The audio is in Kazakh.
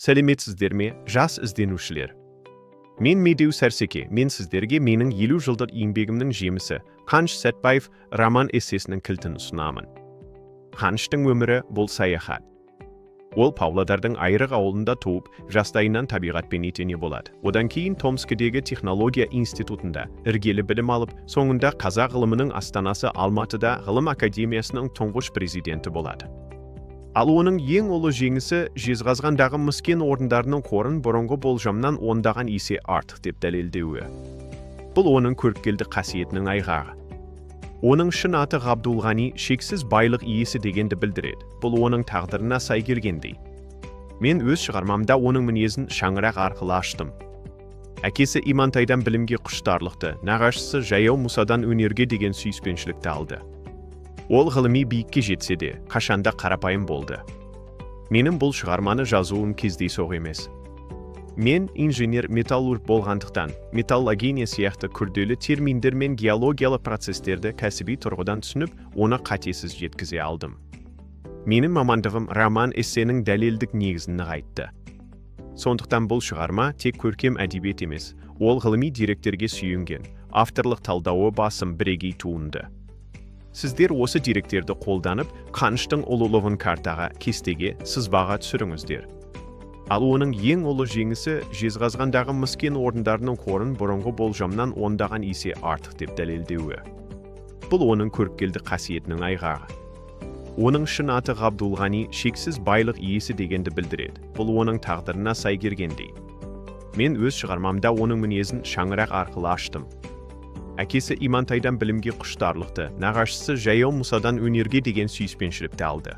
Сәлеметсіздер ме, жас ізденушілер? Мен Медеу Сәрсеке. Мен сіздерге менің 50 жылдық еңбегімнің жемісі Қаныш Сәтбаев роман эссесінің кілтін ұсынамын. Қаныштың өмірі – бұл саяхат. Ол Павлодардың Айрық ауылында туып, жастайынан табиғатпен етене болады. Одан кейін Томскідегі технология институтында іргелі білім алып, соңында қазақ ғылымының астанасы Алматыда Ғылым академиясының тұңғыш президенті болады. Ал оның ең ұлы жеңісі – Жезқазғандағы мыс кен орындарының қорын бұрынғы болжамнан ондаған есе артық деп дәлелдеуі. Бұл оның көріпкелдік қасиетінің айғағы. Оның шын аты Ғабдулғани, шексіз байлық иесі дегенді білдіреді. Бұл оның тағдырына сай келгендей. Мен өз шығармамда оның мінезін шаңырақ арқылы аштым. Әкесі Имантайдан білімге құштарлықты, нағашысы Жаяу Мұсадан өнерге деген сүйіспеншілікті алды. Ол ғылыми биікке жетсе де, қашанда қарапайым болды. Менің бұл шығарманы жазуым кездейсоқ емес. Мен инженер металлург болғандықтан, металлогения сияқты күрделі терминдер мен геологиялық процестерді кәсіби тұрғыдан түсініп, оны қатесіз жеткізе алдым. Менің мамандығым роман эссенің дәлелдік негізін нығайтты. Сондықтан бұл шығарма тек көркем әдебиет емес, ол ғылыми деректерге сүйенген, авторлық талдауы басым бірегей туынды. Сіздер осы деректерді қолданып, Қаныштың ұлылығын картаға, кестеге, сызбаға түсіріңіздер. Ал оның ең ұлы жеңісі – Жезқазғандағы мыс кен орындарының қорын бұрынғы болжамнан ондаған есе артық деп дәлелдеуі. Бұл оның көріпкелдік қасиетінің айғағы. Оның шын аты Ғабдулғани, шексіз байлық иесі дегенді білдіреді. Бұл оның тағдырына сай келгендей. Мен өз шығармамда оның мінезін шаңырақ арқылы аштым. Әкесі Имантайдан білімге құштарлықты, нағашысы Жаяу Мұсадан өнерге деген сүйіспеншілікті алды.